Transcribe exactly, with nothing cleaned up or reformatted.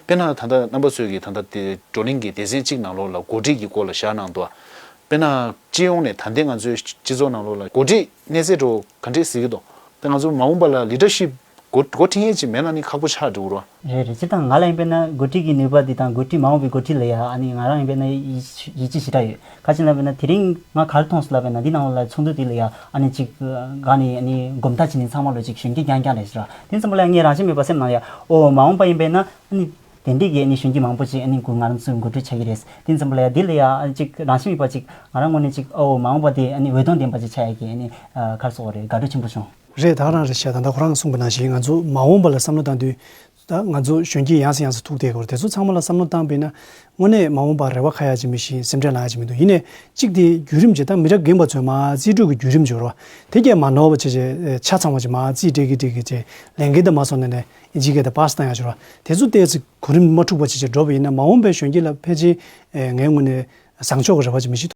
དཔེར་ན་ད་ལྟ་རྣམ་པ་ཚོས་ཀྱིས་ད་ལྟ་དེ་བགྲོ་གླེང་གི་སྡེ་ཚན་གཅིག་ནང་ལོགས་ལ་འགོ་ཁྲིད་ཀྱི་སྐོར་ལ་བཞག་གནང་འདུག་དཔེར་ན་སྤྱི་ཡོངས་ནས་ད་ལྟའི་ང་ཚོའི་སྤྱི་ཚོགས་ནང་ལོགས་ལ་འགོ་ཁྲིད་གནས་ཚད་འདྲ་བོ་ག་འདྲས་གཟིགས་ཀྱི་འདུག་དེ་ང་ཚོ་མ་འོངས་པ་ལ་ལི་ཌར་ཤིབ་འགོ་འགོ་ཁྲིད་མཁན་ཅིག་མེད་ན་ནི་ཁག་པོ་ཆགས་འགྲོ་གི་རེད་བ། རེད་རེད། སྤྱིར་བཏང་ང་ལ་ཡིན་པས་ན་འགོ་ཁྲིད་ཀྱི་ནུས་པ་འདི་དང་འགོ་ཁྲིད་མ་འོངས་པའི་འགོ་ཁྲིད་ལ་ཡ་ཨ་ནི་ང་རང་ཡིན་པས་ན་ཡིད་ཡིད་ཆེས་ཞེ་དྲག་ཡོད། ག་ཅི་ལབ་པས་ན་དེ་རིང་ང་ག་རེ་མཐོང་སོང་ལབ་པས་ན་འདི་ནང་ལ་ཚོགས་འདུ་འདི་ལ་ཡ་ཨ་ནི་ཅིག་ག་ནས་ཨ་ནི་གོམ་ཐག་ཕྱེ་ནས་ཚང་མ་ལོ་ཅིག་གཞོན་སྐྱེས་རྐྱང་རྐྱང་རེད་ཟེར་བ། དེ་ཙམ་པ་ལ་ངས་རང་བཞིན་མེད་པ་སེམས་ནང་ལ་ཡ་ཨོ་མ་འོངས་པ་ཡིན་པས་ན་ཨ་ནི་དེ་འདྲས་ཀྱི་ཨ་ནི་གཞོན་སྐྱེས་མང་པོ་ཅིག་ཨ་ནི་ང་རང་ཚོའི་འགོ་ཁྲིད་ཆགས་ཀྱི་རེད། དེ་ཙམ་པ་ལ་ཡ་འདི་ལ་ཡ་ཨ་ནི་ཅིག་རང་བཞིན་མེད་པ་ཅིག་ང་རང་ངོས་ནས་ཅིག་ཨོ་མ་འོངས་པ་དེ་ཨ་ནི་འོད་སྟོང་ལྡན་པ་ཅིག་ཆགས་ཡ་གི་ཨ་ནི་ག་རེ་ཟེར་དགོས་རེད། དགའ་སྤྲོ་ཆེན་པོ་བྱུང་། རེད། ད་ག་རང་རེད་ཤག་ད་ལྟ་ཁོ་རང་གསུངས་པ་ནང་བཞིན་ང་ཚོ་མ་འོངས་པ་ལ་བསམ་བློ་བཏང་དུས། ད་ང་ཚོ་གཞོན་སྐྱེས་ཡང་སེ་ཡང་སེ་ཐུག་བསྡད་ཡོད་རེད། དེ་ཚོ་ཚང་མ་ལ་བསམ་བློ་བཏང་པས་ན་དངོས་གནས་མ་འོངས་པར་རེ་བ་ཁ་ཡ་ཅིག་མི་ཤེས། སེམས་ཁྲལ་ལངས་ཡ་ཅིག་མི་འདུག་ཡིན་ནའི་གཅིག་དེ་བརྒྱུད་རིམ་ཅིག་ད་མི་རབས་རྒན་པ་ཚོས་མར་རྩིས་སྤྲོད་ཀྱི་བརྒྱུད་རིམ་ཅིག་ཡོད་རེད་བ། དེ་གས་མ་ནོར་བ་བྱས་བྱས་ཆ་ཚང་བ་ཅིག་མར་རྩིས་སྤྲད་ཀྱི་སྤྲད་ཀྱི་བྱས་ལན་འགན་དེ་མར་སོང་ནས་ནས་ཨིན་ཇི་སྐད་དེ་པཱ་སི་བཏང་ཡ་ཅིག་ཡོད་རེད་བ། དེ་ཚོ་ཏོག་ཙམ་གོ་རིམ་མ་འཁྲུག་པ་བྱས་བྱས་འགྲོ་བ་ཡིན་ན་མ་འོངས་པའི་གཞོན་སྐྱེས་ལ་ཕལ་ཆེར་ངའི་ངོས་ནས་བཟང་ཕྱོགས་ཀྱི་རེ་བ་ཅིག་མི་བྱེད།